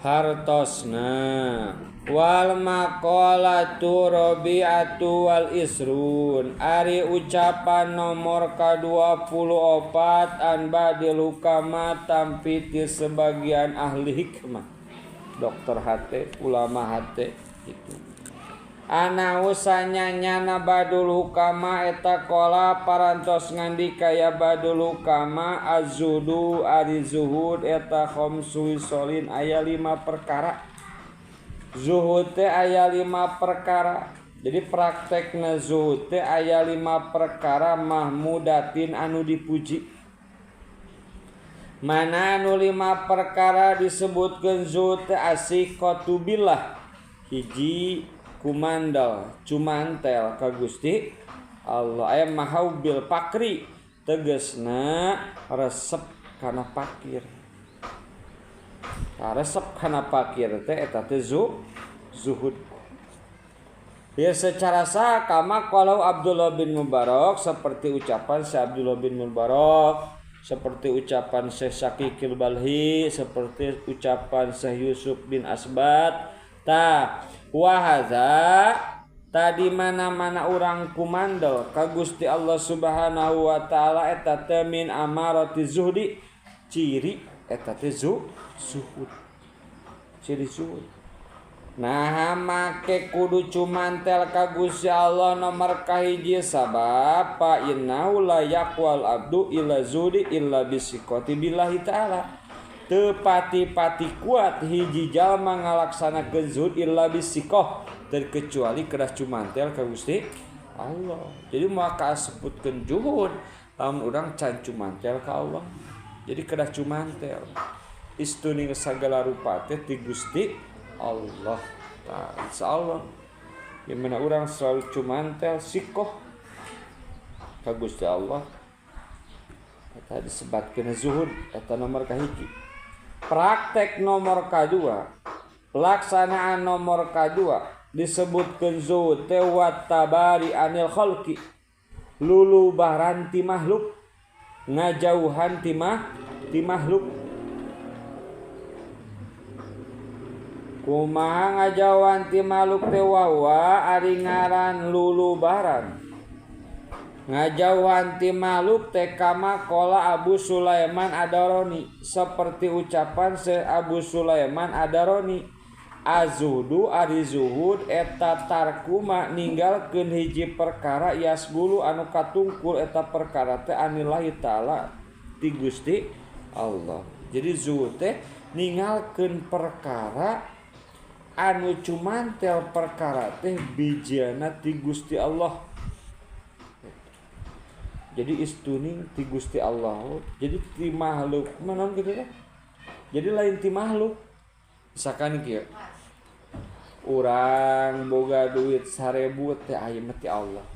Hartosna wal maqalatu rabi'atu wal isrun ari ucapan nomor ka-24 an ba'dil hukama tampi ti sebagian ahli hikmah dokter hate ulama hate gitu. Ana usanya nyana badul hukama eta kola parantos ngandika ya badul hukama azudu ari zuhud eta khamsu solin aya 5 perkara. Zuhud teh aya 5 perkara. Jadi praktekna zuhud teh aya 5 perkara mahmudatin anu dipuji. Mana anu 5 perkara disebutkeun zuhud teh asiqatu billah. Hiji kumandal cumantel ka Gusti Allah aya mahaubil pakri tegesna resep kana pakir. Resep kana pakir teh eta teh zuhud. Ya secara sah kama kalau Abdullah bin Mubarak seperti ucapan Syekh Abdullah bin Mubarak, seperti ucapan Syekh Syakikil Balhi, seperti ucapan Syekh Yusuf bin Asbat. Ta wahadza tadi mana-mana urang kumandel ka Gusti Allah Subhanahu wa taala eta teh min amarati zuhdi ciri eta teh zuhud. Ciri zuhud. Nah make kudu cumantel ka Gusti Allah nomor kahiji sabab fa innahu la yaqwal abdu illa zuhdi illa bisiqati billahi taala. Teu pati-pati kuat hiji jalma ngalaksanakeun zuhud illa bisiqah terkecuali kedah cumantel ka Gusti Allah. Jadi maka sebutkeun zuhud lamun urang can cumantel ka Allah. Jadi kedah cumantel istuning sagala rupa teh ti Gusti Allah. Tah insyaallah gimana urang selalu cumantel sikoh ka Gusti Allah eta disebatkeun zuhud eta nomor kahiji. Praktek nomor kadua, pelaksanaan nomor kadua disebutkeun zuhud teh wat tabari anil khalqi lulubaran ti makhluk ngajauhan ti makhluk. Kumaha ngajauhan ti makhluk teh wawa ari ngaran lulubaran ngajauhan ti makhluk teh kama qala Abu Sulaiman Ad-Darani seperti ucapan Syekh Abu Sulaiman Ad-Darani azudu ari zuhud eta tarkuma ninggalkeun hiji perkara yasgulu anu katungkul eta perkara teh anillahi taala ti Gusti Allah. Jadi zuhud teh ninggalkeun perkara anu cumantel perkara teh bijiana ti Gusti Allah. Jadi istuning ti Gusti Allah. Jadi ti makhluk mana gitu teh. Jadi lain ti makhluk. Misalkan kieu. Urang boga duit 1000 teh aya mah ti Allah.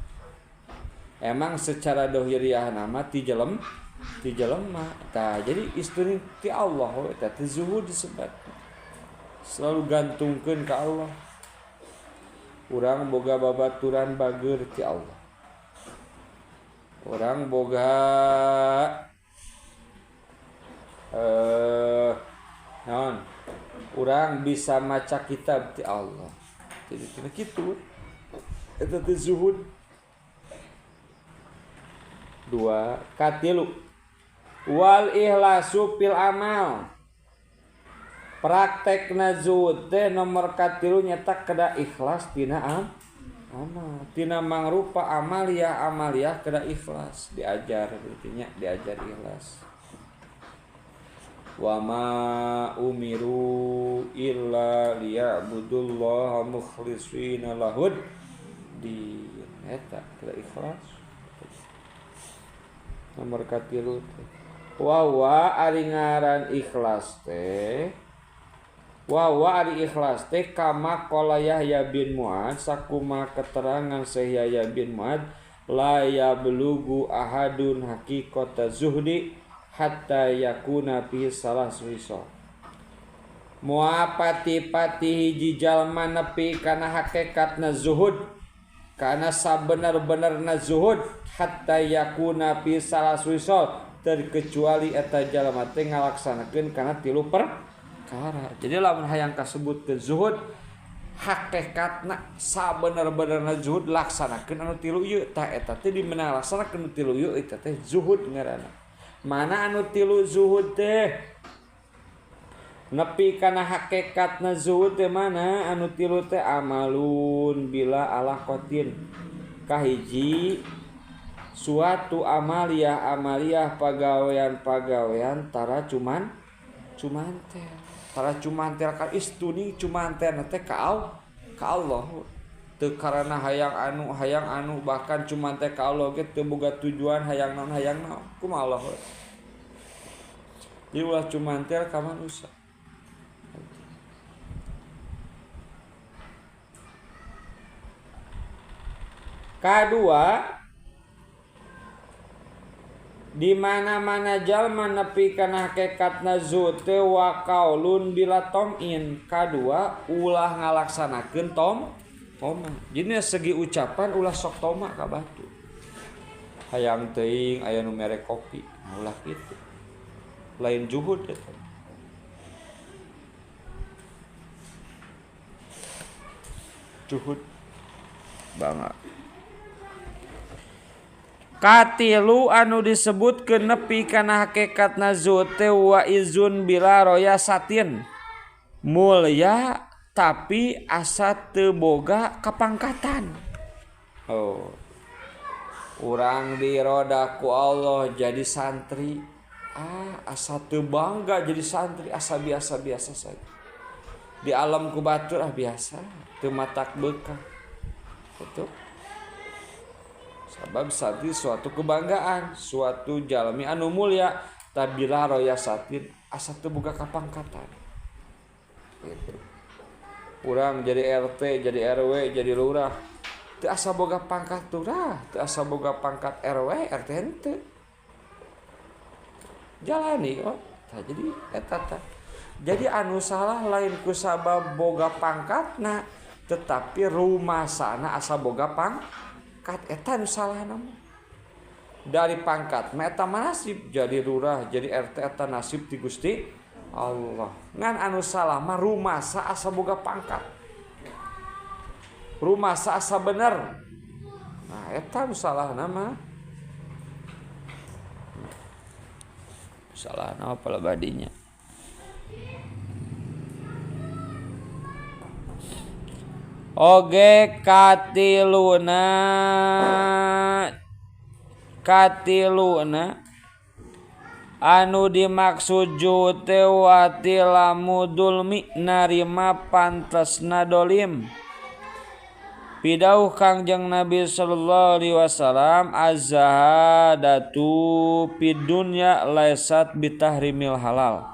Emang secara dohiriah nama ti jelema. Tah jadi istuning ti Allah eta teh zuhud disebut. Selalu gantungkeun ka Allah. Urang boga babaturan bageur ti Allah. Orang boga naon? Urang bisa maca kitab ti Allah. Jadi kena kitu. Eta teh zuhud. 2 katilu. Wal ihlasu fil amal. Praktekna zuhud teh nomor katilu nyata kedah ikhlas tina amal. Tina mangrupa amaliyah amaliyah kedah ikhlas diajar berarti nya diajar ikhlas. Wa ma umiru illa liya'budullaha mukhlishina lahud din eta kedah ikhlas. Nomor katilu teh wa wa ari ngaran ikhlas teh wa wa ari ikhlas teh kama qala Yahya bin Mu'ad sakuma keterangan Syekh Yahya bin Mu'ad la yablugu ahadun haqiqata zuhdi hatta yakuna fi salah suiso. Moal pati-pati hiji jalma nepi kana hakikatna zuhud kana sabener-benerna zuhud hatta yakuna fi salah suiso terkecuali eta jalma teh ngalaksanakeun kana 3 perkara. Perkara. Jadi lamun hayang kasebutkeun zuhud hakikatna sabener-benerna zuhud laksanakeun anu tilu ieu tah eta teh dimenang laksanakeun anu tilu ieu eta teh zuhud ngaranna. Mana anu tilu zuhud teh? Nepi kana hakikatna zuhud teh mana anu tilu teh amalun bila alaqatin. Kahiji suatu amaliyah pagawean-pagawean tara cuman cumantel. Tara cumantel ka istuni cumantel teh ka Allah. Teu karana hayang anu bahkan cumantel ka Allah ge teu boga tujuan hayang naon kumaha Allah. Jadi ulah cumantel ka manusia. Kadua di mana-mana jalma nepi kana hakikatna zuhud teh wa qaulun bila tom'in. Kadua ulah ngalaksanakeun toma. Jadi segi ucapan ulah sok toma ka batu. Hayang teuing aya nu mere kopi, ulah kitu. Lain zuhud eta. Zuhud banget. Katilu anu disebutkeun nepi kana hakikatna zuhud teh wa izun bila royasatin. Mulya tapi asa teu boga kapangkatan. Oh. Urang diroda ku Allah jadi santri. Ah, asa teu bangga jadi santri, asa biasa-biasa saja. Di alam ku batur ah biasa, teu matak beukah. Betul. Sabab santri suatu kebanggaan, suatu jalmi anu mulia, tabila royasatin asa teu boga kapangkatan. Gitu. Urang jadi RT, jadi RW, jadi lurah. Teu asa boga pangkat lurah, teu asa boga pangkat RW, RT henteu. Jalani oh, tah jadi eta tah. Jadi anu salah lain ku sabab boga pangkatna, tetapi rumasana asa boga pangkat eta nu salah nama. Dari pangkat mah eta nasib jadi lurah, jadi RT eta nasib ti Gusti Allah. Ngan anu salah mah rumasa asa boga pangkat. Rumasa asa bener. Nah eta nu salah nama. Salah nama palebadinya. Oge katiluna anu dimaksud teh watilamu dulmi narima pantesna dolim. Pidauh Kangjeng Nabi sallallahu alaihi wasallam azhadatu fid dunya laisat bitahrimil halal.